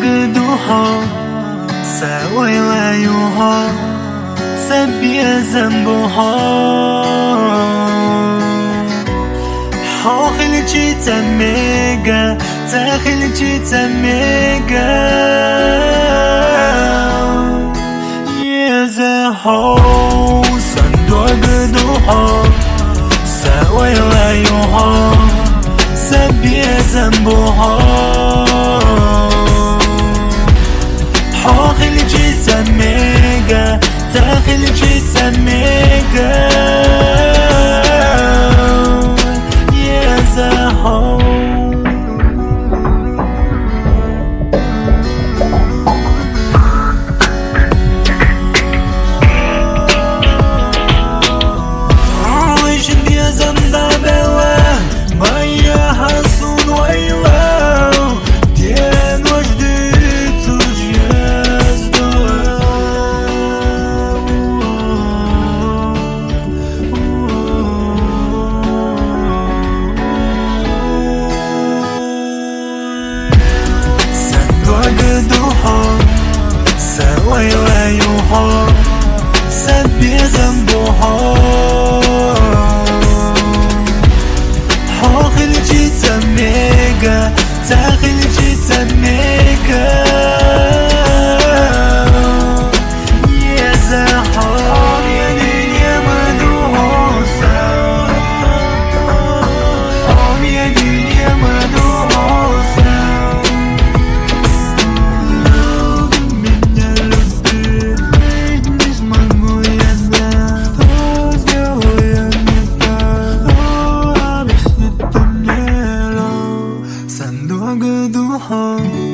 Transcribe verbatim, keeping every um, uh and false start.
Гыдуһо, сэ ойлоюһо, сэ безэмбуһо. Хохилчи цэмэгэ, цахилчи цэмэгэ. Езэхо, сэндо гыдуһо, сэ ойлоюһо, сэ безэмбуһо. Хохилчи цэмэгэ, цахилчи цэмэгэ. Езэхо. Сэ дуагыдуһо, сэ ойлоюһо, сэ безэмбуһо. Хохилчи цэмэгэ, цахилчи цэмэгэ. Сандуагадуха.